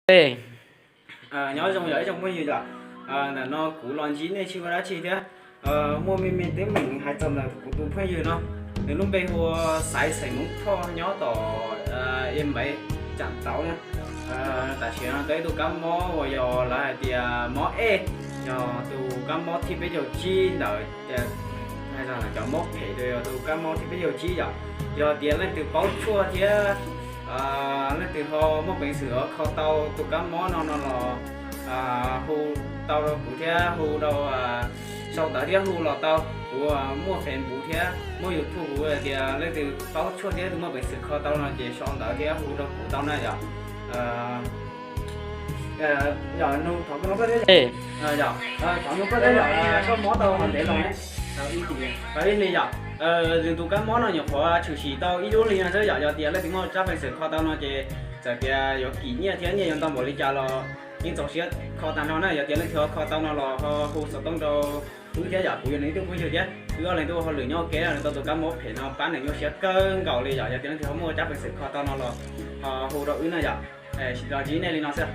Nyob zoo yog ib tsoom phooj ywg yom, ntawm no kuv los ntsib nej tsis ua dab tsi thiab. Muaj me me teeb meem hais txog ntawm kuv tus phooj ywg no, nws lub npe hu ua Xaiv xeem Hmoob Thoj nyob tom E Maiv Tsam Tauv na. Tam sim no tau ib tug kab mob uas yog lawv hais tias mob ej, yog tus kab mob thib peb caug tsib ntawm cov mob phem, yog tus kab mob thib peb caug tsib yom. Yog tias leej twg paub tshuaj thiab leej twg ho muaj peev xwm kho tau tus kab mob no no los hu tau rau kuv thiab hu rau, sau ntawv thiab hu los tau. Kuv muaj Facebook thiab muaj YouTube, kuv hais tias leej twg paub tshuaj thiab leej twg muaj peev xwm kho tau no ces sau ntawv thiab hu rau kuv tau na yom. Yog nug thov koj nub koj thiab, yog thov nub koj thiab yom, koj mob tau qhov ntev los ne? Tau ib hlis yom. Nws tus kab mob no nyuam qhuav tshwm sim tau ib lub hli no xwb yom. Yog tias leej twg muaj tsab peev xwm kho tau no ces txawm tias yuav kim nyiaj thiab nyiaj yuav ntau npaum li cas los yeej txaus siab kho tag nrho na. Yog tias leej twg ho kho tau no los ho hu xov tooj rau wb thiab yom, kuv yog nws ib tug phooj ywg thiab. Wb ob leeg tuaj ua hauj lwm nyob ua ke, nws tau tus kab mob phem no pab nws nyuaj siab kawg nkaus li yom. Yog tias leej twg ho muaj tsab peev xwm kho tau no los ho hu rau wb na yom. Los ntsib nej li no xwb.